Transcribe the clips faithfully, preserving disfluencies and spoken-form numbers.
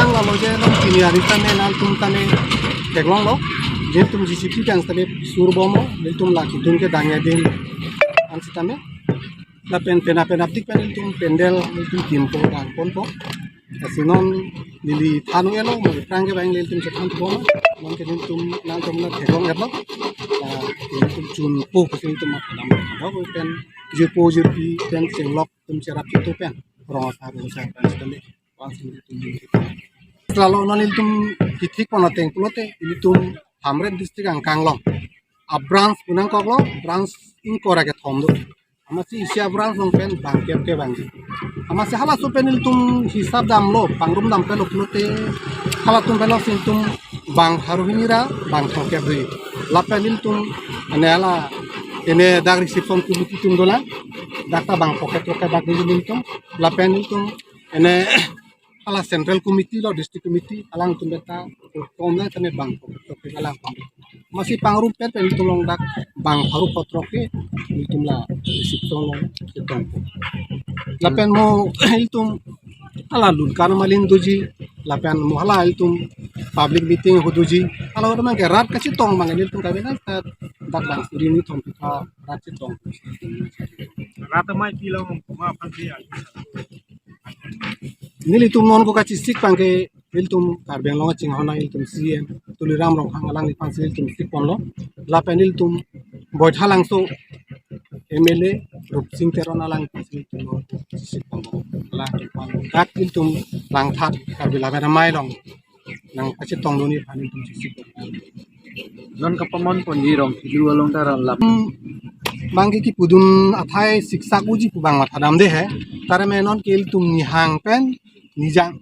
Sitame lalo je non pini arni tame nangtum tame theklonglo. Nelitum J C B kan tame surbomlo, nelitum la kedun kedang adim an sitame. Lapen penap penapdik pen nelitum pandal nelitum kimpo bang ponpo. Lasi non neli than-elo, mo aphrang ke bang nelitum chethanpo. Non ke nelitum nangtum la theklong etlo. Ah, nelitum chunpo pusi nelitum mat dam. Dok pen jirpo jirpi pen chenglok atum cherap chitu pen rong asar rong asar pen sitame bang si nelitum. Lalo non nelitum kithik pon ateng pulote nelitum Hamren district angkang along a branch pu nangkoklo, branch ingkoi ra kethom do. Amatsi isi a branch along pen bang kep kep bang. Amatsi halaso pen nelitum hisap damlo, pangrum dam pen lo pulote halatum pen lo si nelitum bang pharo hini ra bang thomkep do. Lapen nelitum ene hala ene dak reception committee atum dolang, dak ta bang phokep throkkep bak do nelitum. Lapen nelitum ene hala central committee lo, district committee alangtum beta kom na tame bang phokep throkkep alangtum. Amatsi pangrum pen pen nelitum along dak bang pharo phokep throkkep nelitum la reception along chetongpo. Lapen mo nelitum hala Lun Karno Malin doji, lapen mo hala nelitum public meeting ho doji, hala udah mang ke rat kachetong mang nelitum kami na ta dak bang suri ni thom kita rat chetong. Rat amei pilong ma aphan si ya. Nelitum non ko kachesik abang ke nelitum Karbi Anglong chinghon nelitum C E M Tuliram Ronghang alangli aphan si nelitum sik ponlo. Lapen nelitum Boithalangso M L A Rupsing Teron alangli aphan si nelitum sik ponlo. Alangli aphan dak nelitum Langthat Karbi Lapen Amei along nang kachetong dun aphan nelitum sik ponlo. Non kapamon ponji Rongphelu along ta ran lap. Hmm, bang ke kipudun athai siksak uji pu bang matha damde he. Tame non ke nelitum nihang pen nijang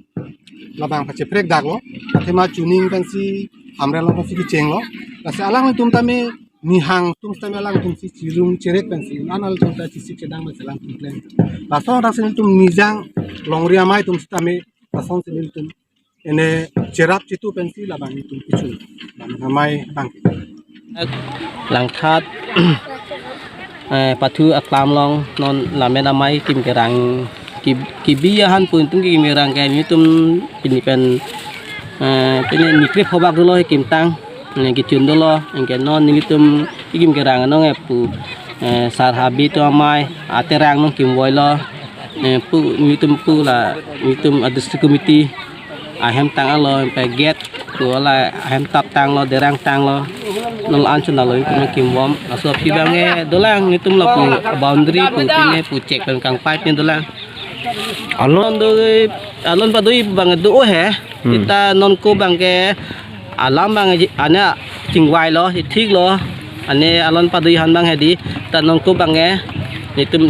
labang pacheprek daklo. Athema chuning pen si Hamren along pen si kechenglo. Lasi alangtum tame nihang atum tame alangtum si chirung cherek pen si an alangtum ta chesik chedang pen si alangtum klem. Laso dak si nelitum nijang longri amei atum tame lason si nelitum ene cherap chitu pen si labang nelitum kichu. Bang amei bang. Langthat, eh, pathu aklam along non lamen amei kim kerang ki, kibi ahan pu nelitum kim kerang ke nelitum pini pen, eh, pini nikri phobak dolo he kimtang, eh, kichun dolo, anke non nelitum kim kerang anong e pu, eh, sar Habit atum amei aterang anong kimvoilo, eh, pu nelitum pu la nelitum a district committee ahem tanglo, pen gate pu la ahem tap tanglo, derang tanglo. Nang an chun alo itum kimvom. Laso aphi abang ke dolang, itum lapu boundary pu pine pu check pen kangpai pine dolang. Alon do, alon padoi abang do he. Hmm. Seta nonke abang ke alam abang ke ane chingvailo, thiklo. Ane alon padoi aphan abang hedi, seta nonke abang ke itum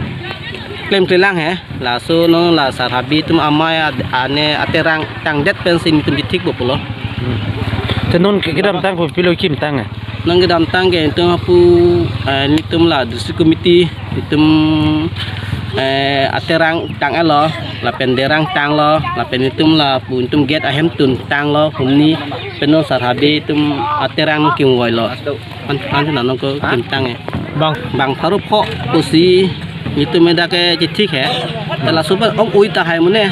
klemklelang he. Laso non la sar Habe atum amei ad-, ane aterang tangdet pensi itum chethik bo pulo. Hmm. Te non ke kedamtang kopilo kimtang he? Non kedamtang ke itum hapu, eh, itum la district committee, itum, eh, aterang tanglo, lapen derang tanglo, lapen itum lapu itum gate ahemtun tanglo, humni pen non sar Habe atum aterang kimvoilo. An, an nang nonke kimtang he. Bang. Bang pharo pho pusi itum dak ke chethik he. Te laso abang ok ui tahai mane.